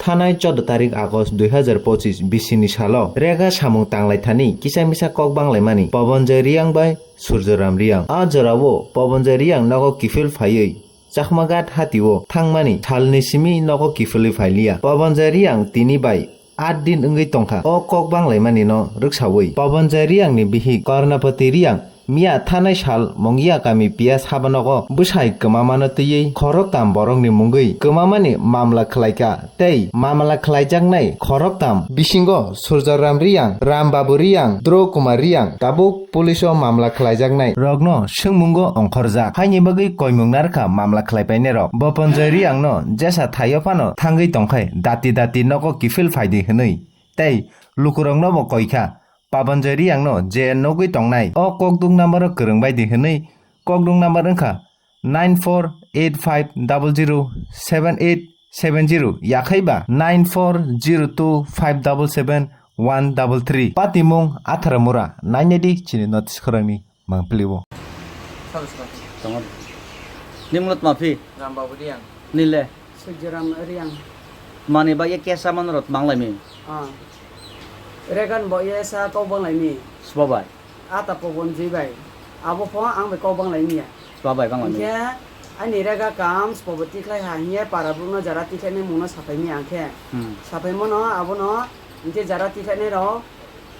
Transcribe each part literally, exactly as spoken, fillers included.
Thanai choudo tarik August dui hazar pochis bisini salo rega samung tanglaithani kisa misa kok banglaimani Pawanjoy Reang bai Surjoram Reang. A jorao Pawanjoy Reang nogo kiphil phaiwi Chakmaghat hatio thangmani salni simi nogo kiphilwi phailiya. Pawanjoy Reang tini bai aat din wngwi tongkha o kok banglaimani no rwksawi. Pawanjoy Reang ni bihik Karnapati Reang miya thanai sal Mongia kami Piyas habanogo bwsai kwmamano twiwi khoroktham borokni mungwi kwmamani mamla khwlaikha tei mamla khwlaijaknai khoroktham bisingo Surjoram Reang, Rambabu Reang, Dro Kumar Reang tabuk police o mamla khwlaijaknai rokno swngmungo ongkhorjak. Haini bagwi koimung narwkha mamla khwlaipainairok. Bo Pawanjoy Reang no jesa thaio phano thangwi tongkhai dati dati nogo kiphil phaidi hwnwi tei lukurokno bo koikha. Pawanjoy Reang no je nugwi tongnai o kokduk number o kwrwng baidi hwnwi, kokduk number wngkha nine four eight five double zero seven eight seven zero, yakhaiba nine four zero two five double seven one double three. Patimung Atharamura, nainedi chini notice khorangni mangpili o. Tongo. Nimlot mafi? Rambabu Reang. Nile? Sujram Reang. Mani ba ye kesa manrot manglaimi? Ah. Regan bo ye sa kau banglaimi? Sbo bai. Ata Pawanjoy bai. Abo pho ang bai kau banglaimi ya. Sbo bai banglaimi. Hingke ani rega kam sbo bo tikhlai ha hingye para brukno jara tikhlaini mungno sapaimi ang khe. Hmm. Sapaimono abono hingke jara tikhlaini rok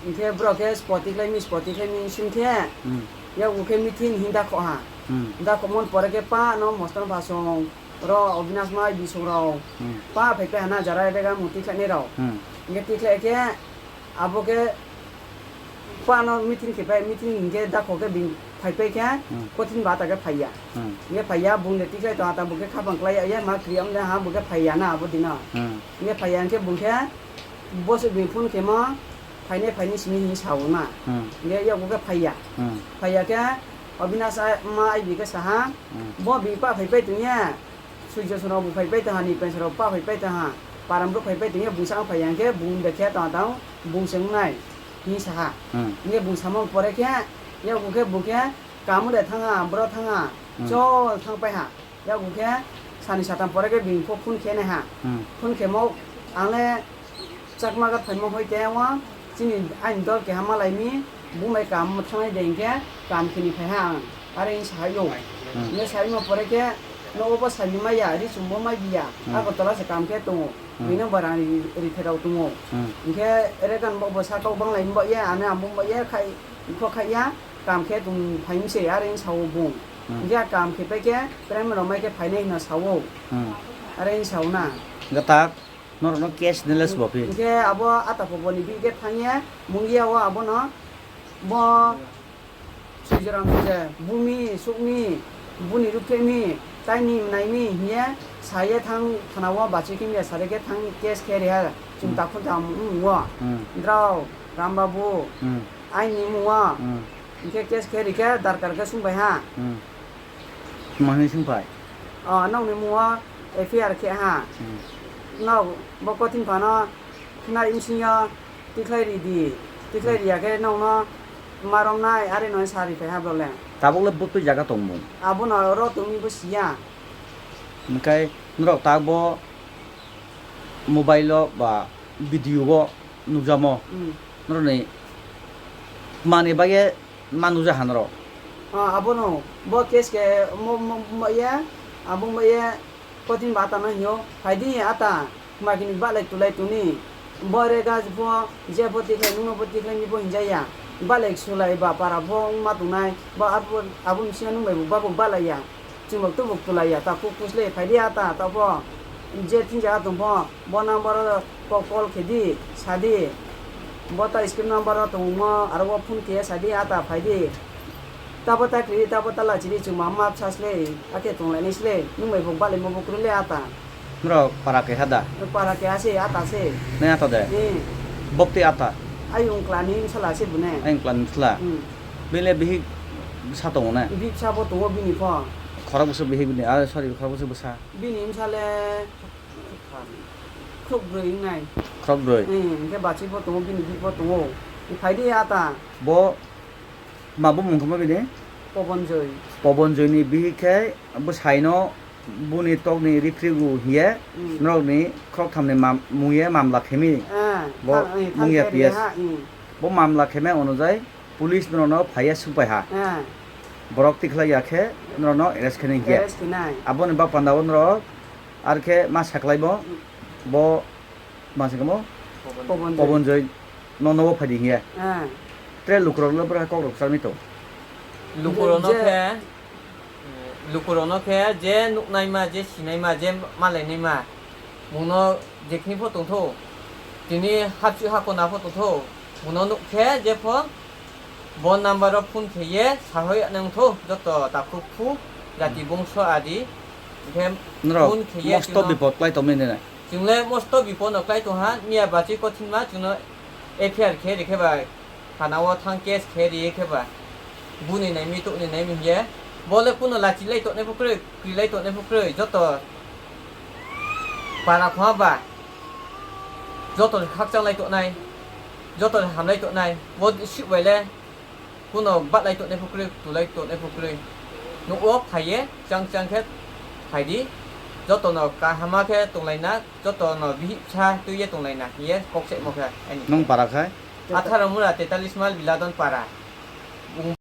hingke borok khe sbo tikhlaimi, sbo tikhlaimi singkhe Hmm. yago khe meeting hinda kho ha. Hmm. Hinda kho mon pore khe pa no mostan basong ro Obinash mai bisong rok Hmm. pa phai phai hana jara rega mung tikhlaini rok. Hmm. Hingke tikhlai khe abo khe pa no meeting khe pai, meeting hingke dakho khe bini phai pai khe Hmm. kothin bata khe phai ya. Hmm. Hingke phai ya bung de tikhlai tong ata bo khe khapang klai ya ma kri am le ha bo khe phai ya na abo dino. Hmm. Hingke phai ya hingke bung khe boso bini phone khe mo phainai phainai simi hing sao na. Hmm. Hingke yago khe phai ya. Hmm. Phai ya khe Obinash a-, ma ai bi khe saha Hmm. bo bini pa phai pai tong ya. Sujjo sano bo phai pai tong ha, ni pensa rok pa phai pai tong ha, param rok phai pai tong ya, bungsa ang phai ya hingke bung de khe tong tong bung se wngnai hing sa ha. Hmm. Hingke bung samung pore khe yago khe bo khe kamu de thang ha, boro thang ha, Hmm. chol thang pai ha. Yago khe sani satam pore khe bini kho phone khe nai ha. Hmm. Phone khe mo ang le Chakmaghat phaima hoi te o chini aini dol keha malaimi bumai kam thangnai de hingke kam khini phai ha ang are hing sahaio. Hmm. Hingke saimo pore khe nogo bo sani maya ri chumbo mai biya Hmm. Agartala se kam khe tongo. Hmm. Bini barang ri, ri the rok tongo. Hmm. Hingke rekan bo bo sakao banglai bo ye ane amo bo ye khai kho khai ya kam khe tong phai mi se are hing sao bung. Hmm. Hingke a kam khe pai khe prem rok mai khe phainai hino sao. Hmm. Are hing sao na. Gatak. Norokno case nile sbo phi. Hingke abo ata pho boni bihik khe thangya mungya o abono bo Swijaram je bumi sukmi buni rukphemi taini naimi hinya saye thang thana o bachi kimya sare khe thang case khe reha chwng Hmm. takhuk jam wng o Hmm. drao Rambabu Hmm. aini mung o Hmm. hingke case khe rikhe darkar khe sung bai ha. Hmm. Tma hwnwi swng phai? O, nokni mungo F I R khe ha. Hmm. Nok bo kothin phano khwnai bsingyo tikhlai ridi. Tikhlai Hmm. riya khe nokno ma romnai, are no sa ri phai ha bole. Tabuk le bwtwi jaga tongmung? Abono oro tongni bo siya. Hwnkhe norok tak bo mobile o ba video o nukjamo? Hmm. Norokni mani bagwi ma nukjak ha norok? Ah, abono. Bo case khe mo, mo, mo, ye, abo mo, ye, kothin ba ata no hino. Phaidi ata, makini balai tulai tuni. Bo rega pho, je pho tikhlai, nungno pho tikhlai, ni pho hinjaya. Balai sulai ba para pho wngma tongnai. Bo abo, abo msina nung bai bo, ba bo balai ya. Chwng rok tubuk tulai ya, ta kuk kusle phaidi ata, ta pho je thing jaga tong pho, bo number o kok call khe di, sa di. Bo ta screen number o tongmo, aro bo phone khe sa di, ata phai di. Ta bo ta kri, ta bo ta lachi di, chwng ma map sa sle, akhe tong lai nai sle, nung bai bo balai mo bo kwrwi le ata. Norok para keha da? Para keha se, ata se. Nai ata de? Hmm. Bok tei ata? Ayung kla ni bwsala se bune. Ayung kla ni bwsala? Hmm. Bini le bihik bwsa tongo ne? Bihik bwsa bo tongo bini pho. Khorok bwswk bihik bini, ah, sorry, khorok bwswk bwsa? Bini bwsa le khorok brwi wngnai. Khorok brwi? Hmm, hingke bachwi bo tongo, bini bihik bo tongo. Phai di ata. Bo ma bumung tongma bini? Pobonjoi. Pobonjoi ni bihik khe bwsai no Boni tokni rifrigu hiye, hmm, norokni khoroktham ni mam-, mungye mamla khemi. Ah, bo ah, eh, mungya thang P S. Ha, hmm. Bo mamla kheme onojai police norokno phaiya sukpai ha. Ah. Borok tikhlai ya khe norokno arrest khene hiya. Arrest khenai. Aboni bak panda o norok ar khe ma saklai bo, hmm, bo ma se kamo Pobon. Pobon Joy. Pobon Joy no nobo phai di hiya. Ah. Tre lukurok le bra kok rok charmi to. Lukurok no je khe Lukurokno khe je nuknaima, je sinaima, je malainaima, bungno jekhni pho tongthou, tini hapsi hakona pho tongthou, bungno nuk khe je pho bo number o phone khe ye sahoi nangthou, joto takhuk khu jati bongso adi, hwnkhe norok phone khe ye mosto chwngno bipot klai tongmani nai. Chwngle mosto bipot no klai tongha, miya bachwi kothinma chwngno F I R khe rikhe bai. Thana o thang case khe ri khe ba. Buni nai mi, tokni nai mi hiye. Bo le kuno lachi lai toknai pho kwrwi, kwrwi lai toknai pho kwrwi. Joto para khwa ba. Joto khakchang lai toknai. Joto hamlai toknai. Bo sik bai le kuno bat lai toknai pho kwrwi, tu lai toknai pho kwrwi. Nuk o phai ye, chang chang khe phai di. Joto no kaham khe tong lai na. Joto no bihik bwsa twi ye tong lai na hiye kok se mo khe ani. Nung para khai? Atharo mura tetalis mal Biladon para.